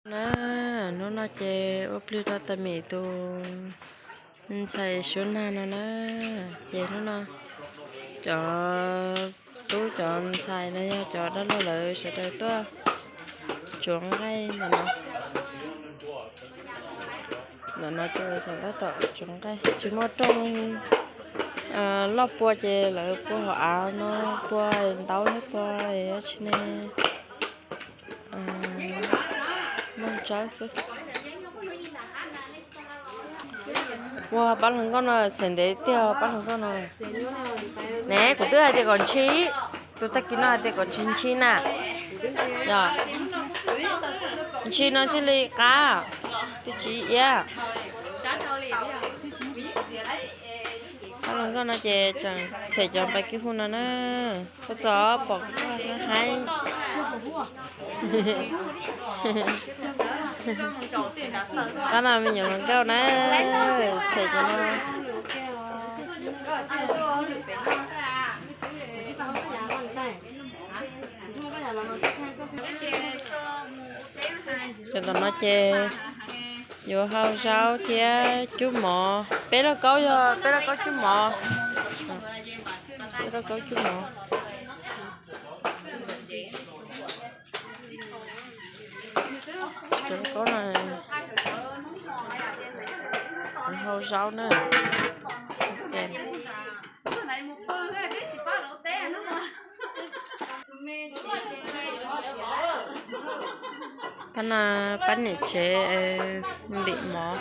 Na, hnub no ces ua plig rau tais Mim tus ntxhais suav nag no na. Ces hnub no cov tub cov ntxhais no yog cov dab laug lawv sawv daws tuaj tsuav nqaij ntawm no. Ntawm no ces tab tom tsuav nqaij, tsis muaj rooj loj pua ces lawv pua hauv av no, pua ntaub thiab pua dab tsi ne. Ua pab hluas nkauj no txhais ntev tiag, pab hluas nkauj no. Ne, kuv twb hais tias kom ntshis, tus tag kis no hais tias kom ntshis ntshis na. Yog ntshis no thiaj li qab, thiaj tsis iab. Pab hluas nkauj no ces tseem txhem cov npais kib hu no na. Koj txog pom koj haib. Tab no me nyuam hluas nkauj na, txhem cov no. Cov tom no ces yuav hau zaub thiab cub mov. Peb lauj kaub yog peb lauj kaub cub mov. Peb lauj kaub cub mov. Cov lauj kaub no hau zaub na. Pab no pab niam tsev ntim mov.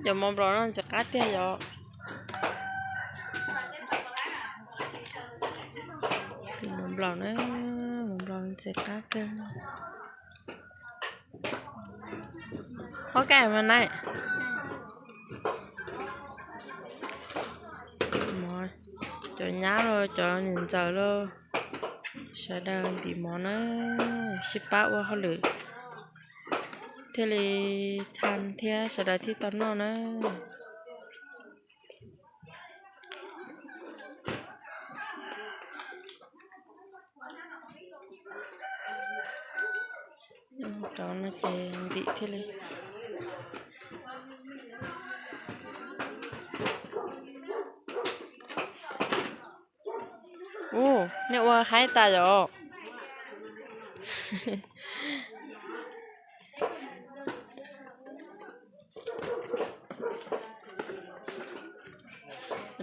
Cov mov nplaum no ntxim qab tiag yom. Mov nplaum na, mov nplaum ntxim qab tiag. Ob kaj mas na. Cov nyab los cov niam ntxawm los sawv daws ntim mov na, sib pab ua hauj lwm thiaj li tha thiab sawv daws thiaj tau noj na. Cov no ces ntim thiaj li. Ub, nej ua haib tas yom.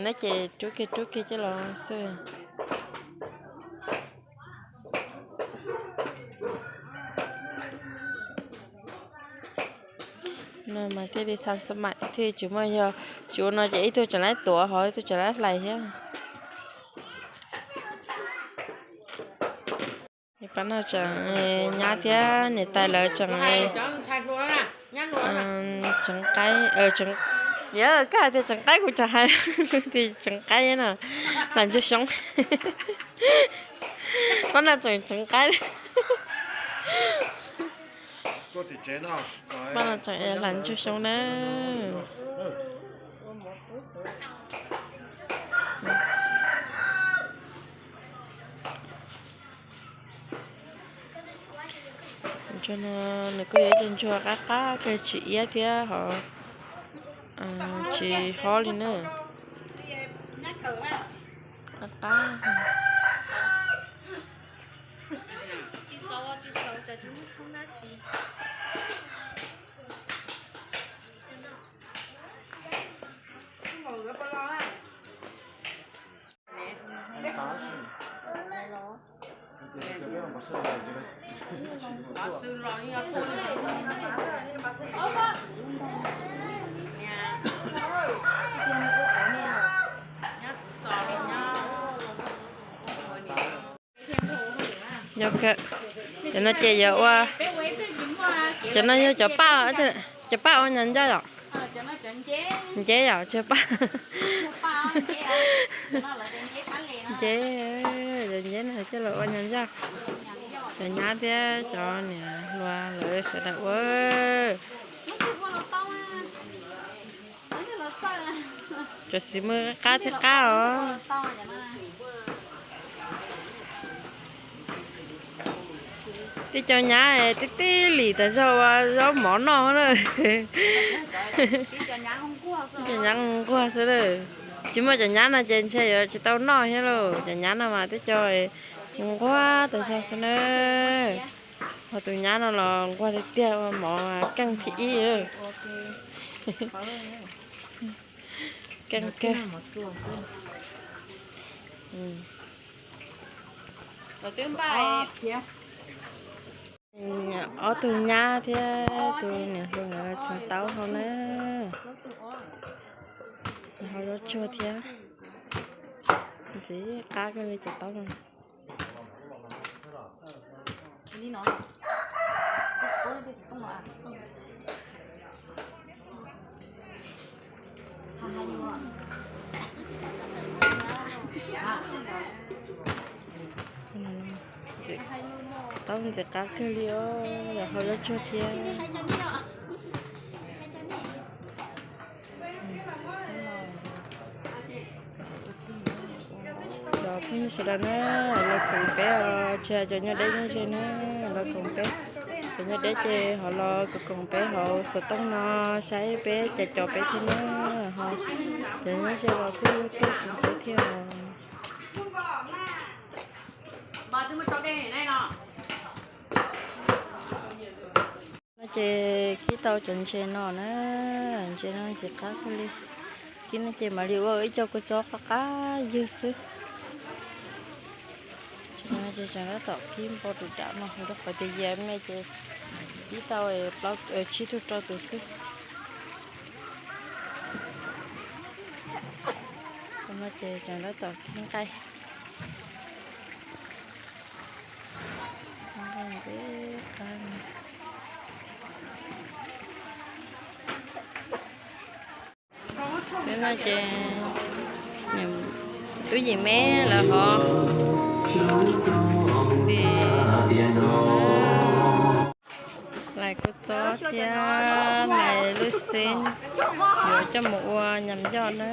Neb ces rub kiag rub kiag coj los xwb. No mas thiaj li tha xab maim thiaj tsis muaj, yog tsis ua no ces ib tug tseem laib tuav ho ib tug tseem laib hlais thiab. Pab no tseem nyab thiab niam tais lawv tseem, tseem qaib, yog koj hais tias tseem qaib kuv tseem hais tias tseem qaib no, hla ntsuag xyoob. Pab no tseem tseem qaib. Pab no tseem hla ntsuag xyoob na. Ntsuag no nws kuj yog ib co ntsuag qab qab kawg, tsis iab thiab ho tsis hob li na. Qab qab. Cov no ces yog ua, cov no yog cov paj, cov paj ua nyas ncaj yom. Nceb yom, tsis paj. Nceb, cov nceb no coj los ua nyas ncaj. Cov nyab thiab cov niam hluas lawv sawv daws ua. Cov xib mws qab thiab qab os. Tib co nyab tib tib lim tas zog ua zaub mov noj na. Cov nyab nquag xwb na. Tsis muaj cov nyab no ces ntshe yuav tsis tau noj thiab lauj. Cov nyab no mas tib co nquag tas zog xwb na. Ho tus nyab no los nquag tiag tiag ua mov keej thib ib. Keej kawg. Ob tug nyab thiab tus niam hluas nkawd tsuag taub hau na. Hau zaub tsuag thiab. Ntxim qab kawg li cov taub no. Taub ntxim qab kawg li os, hau zaub tsuag thiab. Cov phooj ywg sawv daws na, los koom peb os, tsis hais cov nyuaj deb nyuaj ze na, los koom peb. Cov nyuaj deb ces ho los koom peb hauv xov tooj no, saib peb, caum caum peb thiab na, ho cov nyuaj ze los kuj tuaj koom peb thiab os. No ces kib tau cov ntses no na, ntses no ntxim qab kawg li. Kib no ces mam li ua ib co kua txob qab qab ywg xwb. Ces tseem tab tom kib npau tus dam no, rau qhov tias yias me ces kib tau plaub tsib tug rau tus xwb. No ces tseem tab tom kib nqaij. Peb no ces tub Yim Meb lawv hov hlais kua txob thiab hlais lub xeb yuav coj mus ua nyam yoj na.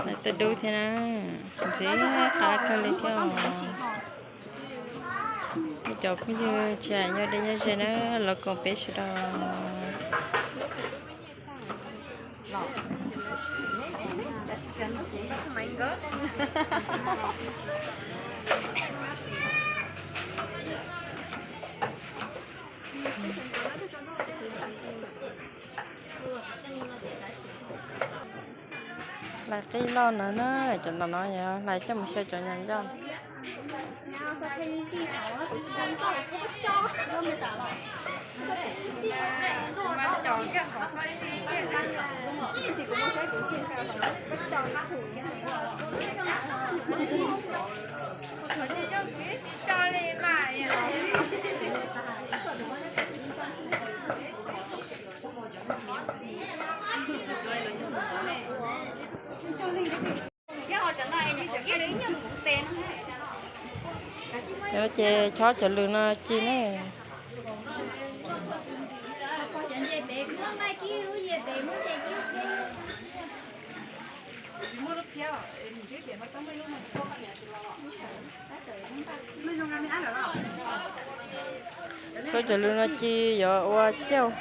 Hlais tej dub thiab na, ntxim qab kawg li thiab os. Cov phooj ywg tsis hais nyuaj deb nyuaj ze na, los koom peb sawv daws. Hlais qij loj no na, cov no no yog hlais coj mus xyaw cov nyam yoj. Cov ces chob cov lws no ci ne. Chob cov lws no ci yuav ua cauj.